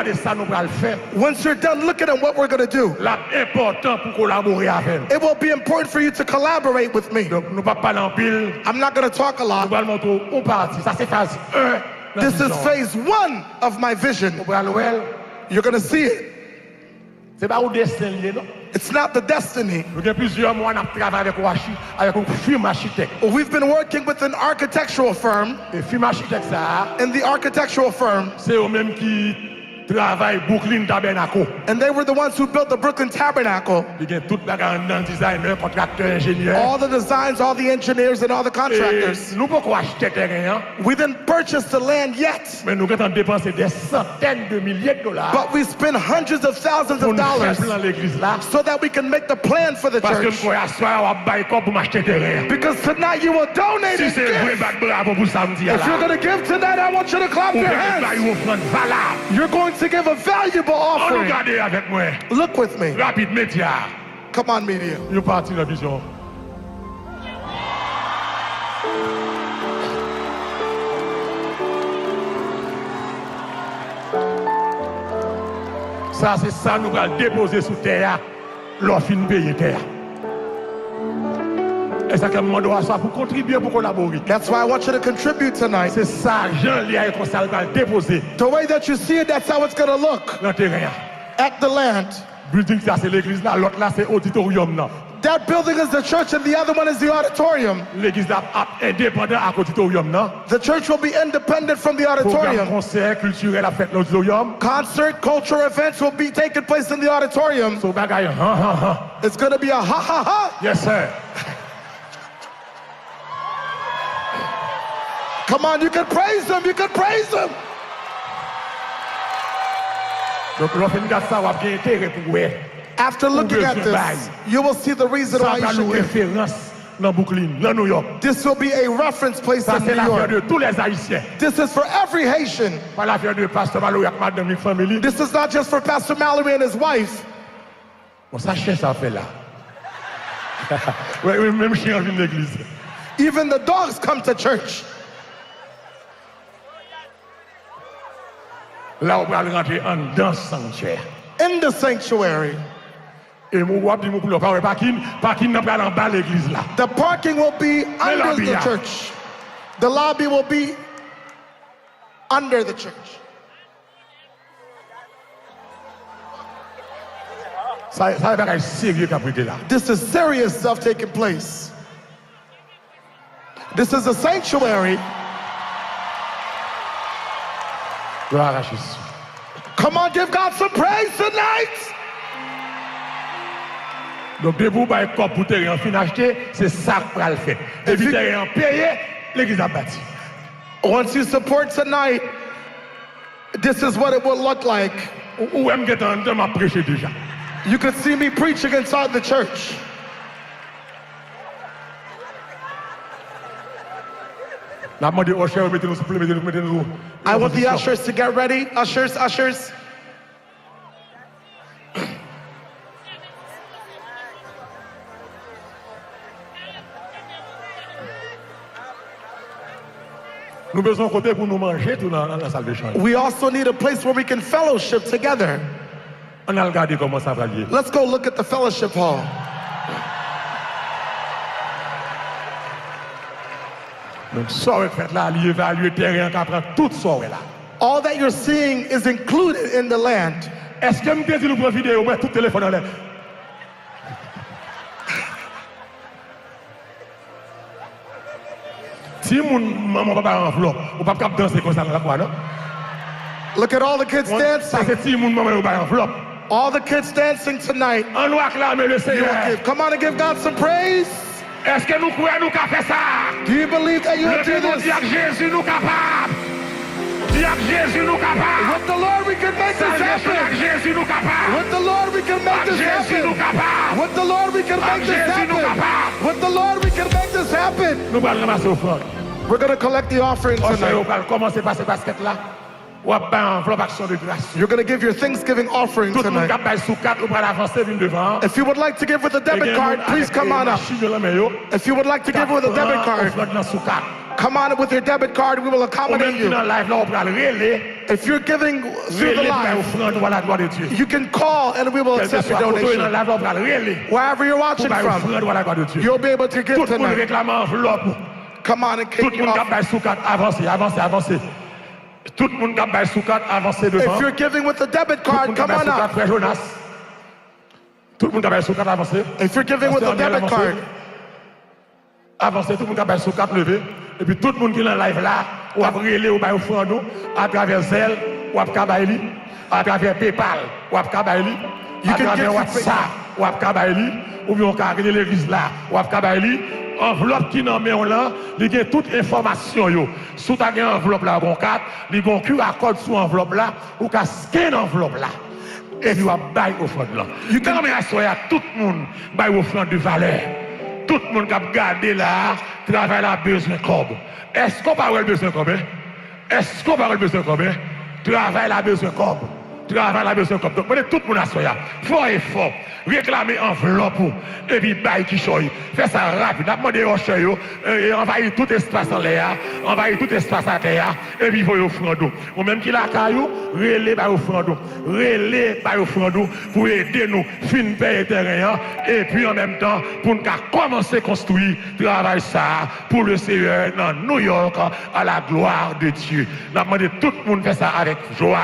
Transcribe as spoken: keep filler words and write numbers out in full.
gade sa nou pral fè. Once you're done looking at what we're going to do, L ap enpòtan pou kolabore avè n. It will be important for you to collaborate with me. Donk, nou p ap pale anpil. I'm not going to talk a Nou lot. Pral montre w yon pati. Sa se faz en nan This is vizyon an. Phase one of my vision. Ou pral wè l. You're going to see it. Se pa yon desten li ye, non. It's not the destiny. Nou gen plizyè mwa n ap travay avèk yon achi-, avèk yon fim achitèk. We've been working with an architectural firm, E fim achitèk sa a, and the architectural firm, se yo menm ki travay Brooklyn Tabernacle. And they were the ones who built the Brooklyn Tabernacle. Li gen tout bagay anndan, designer, kontraktè, enjenyè. All the designs, all the engineers, and all the E contractors. Nou poko achte teren an, We didn't purchase the land yet, men nou gentan depanse dè santèn de milye de dola but we spent hundreds of thousands pou of nou fè dollars plan legliz la. So that we can make the plan for the Paske m church. Kwè aswè a w ap bay kòb pou m achte teren an. Because tonight you will donate Si and se vre, give. Bat bravo pou sa m di a If you're la. Going to give tonight, I want you to clap Ou your genlè bay hands. Yon ofrann valab. You're going to give a valuable Ann nou offering. Gade avèk mwen. Look with me. Rapid, medya. Come on, media. Yon pati nan vizyon. Sa se sa nou pral depoze sou tè a lè w fin peye tè a. E sa k fè m mande w aswè pou kontribye, pou kolabore. That's why I want you to contribute tonight. Se sa jan l ye a, e konsa l pral depoze. The way that you see it, that's how it's going to look. Nan teren an. At the land. Building sa se legliz la, lòt la se oditoryòm nan. That building is the church and the other one is the auditorium. Legliz la ap endepandan ak oditoryòm nan. The church will be independent from the Pwogram auditorium. Konsè kiltirèl ap fèt nan oditoryòm. Concert, cultural events will be taking place in the auditorium. Se yon bagay han han han. It's going to be a ha ha ha. Yes sir. Come on, you can praise him, you can praise him. Donk lè w fin gad sa, w ap gen enterè pou w wè. After looking at this, you will see the reason Sa why you pral yon should give. Referans nan Brooklyn, nan New York. This will be a reference place Sa in se New lafè York. De tous les Haïtiens. This is for every Haitian. Pa lafè de Pastè Mallory ak madanm li, fanmi li. This is not just for Pastor Mallory and his wife. Bon, sa chen sa ap fè la. Wè, wè, menm chen an vin legliz. Even the dogs come to church. La w pral rantre anndan sanctuary. In the sanctuary. E mou w ap di mou koulè w pa wè pakin, pakin nan pral anba legliz la. The parking will be under the church. The lobby will be under the church. Sa, sa e bagay serye k ap regle la. This is serious stuff taking place. This is a sanctuary. Glwa a Jezi. Come on, give God some praise tonight. Donk, depi w bay kòb pou teren an fin achte, se sa k pral fèt. Depi teren an peye, legliz ap bati. Once you support tonight, this is what it will look like. Ou, ou wè m gentan anndan, m ap preche deja. You could see me preaching inside the church. N ap mande usher yo mete nou sou, mete nou, mete nou. I want the ushers to get ready. Ushers, ushers. Nou bezwen yon kote pou nou manje tou nan, nan, nan sal de chanj. We also need a place where we can fellowship together. Ann al gade kòman sa pral ye. Let's go look at the fellowship hall. Donk, sa w wè k fèt la, li evalye teren an ka pran tout sa w wè la. All that you're seeing is included in the land. Èske m te di nou pran videyo, mwen tout telefòn anlè? Timoun manman w pa bay anvlòp, ou p ap kab danse konsa nan lakwa non. Look at all the kids Sa dancing. Se timoun manman yo bay anvlòp. All the kids dancing tonight. Ann nou aklame You will Lesenyè. give. Come on and give God some praise. Èske nou kwè nou ka fè sa? Do you believe that you will do Leve men w, di this? Ak Jezi nou kapab. Di ak Jezi nou kapab. With the Lord, we can make this Salvation, ak happen. Jezi nou kapab. With the Lord, we can make Ak this Jezi nou happen. Kapab. With the Lord, we can make Ak this Jezi nou happen. Kapab. With the Lord, we can make this happen. Nou pral ranmase ofrann. We're going to collect the offering Usher yo tonight. Pral kòmanse pase baskèt la. W ap bay anvlòp aksyon de gras. You're going to give your Thanksgiving offering Tout moun k tonight. Ap bay sou kat, ou pral avanse vin devan an. If you would like to give with a E debit gen card, moun please avèk, come e, on up. Machin yo nan men yo. If you would like to give with a debit Pran card, ofrann nan sou kat. Come on with your debit card, we will accommodate you. Ou menm ki nan live la, ou pral rele. If you're giving through the live, ofrann ou a la gloire de Dieu. You can call and we will accept your donation. Kèlkeswa kote w ye nan live la, ou pral rele. Wherever you're watching from, you'll be able to give tonight. Tout moun reklame anvlòp ou. Come on and kick you off. Tout moun k ap bay sou kat, avanse, avanse, avanse. Tout moun k ap bay sou kat, avanse devan. If you're giving with a debit card, come on up. Tout moun k ap bay sou kat, frè Jonas. Tout moun k ap bay sou kat, avanse. If you're giving with a debit card, avanse, tout moun k ap bay sou kat, leve. Epi tout moun ki nan live la, w ap rele, ou bay ofrann ou atravè Zelle, w ap ka bay li. Atravè PayPal, w ap ka bay li. Atravè WhatsApp, w ap ka bay li. Oubyen w ka rele legliz la, w ap ka bay li. Anvlòp ki nan men w lan, li gen tout enfòmasyon yo. Si w ta gen anvlòp la, w gen yon kat, li gen yon QR code sou anvlòp la, ou ka scan anvlòp la. Epi w ap bay ofrann lan. Nan men aswè a, tout moun bay ofrann de valè. Tout moun k ap gade la a, travay la bezwen kòb. Èske w pa wè l bezwen kòb, en? Èske w pa wè l bezwen kòb, en? Travay la bezwen kòb. Travay la bezwen kòb. Donk, mande tout moun aswè a, fè yon efò. Reklame anvlòp ou. Epi bay kichòy. Fè sa rapid. N ap mande usher yo, e, e, anvayi tout espas anlè a. Anvayi tout espas atè a. Epi voye ofrann ou. Ou menm ki lakay ou, rele bay ofrann ou. Rele bay ofrann ou pou ede nou fin peye tèren an. Epi an menm tan, pou n ka kòmanse konstwi travay sa a pou le Seyè nan New York, à la gloire de Dieu. N ap mande tout moun fè sa avèk jwa.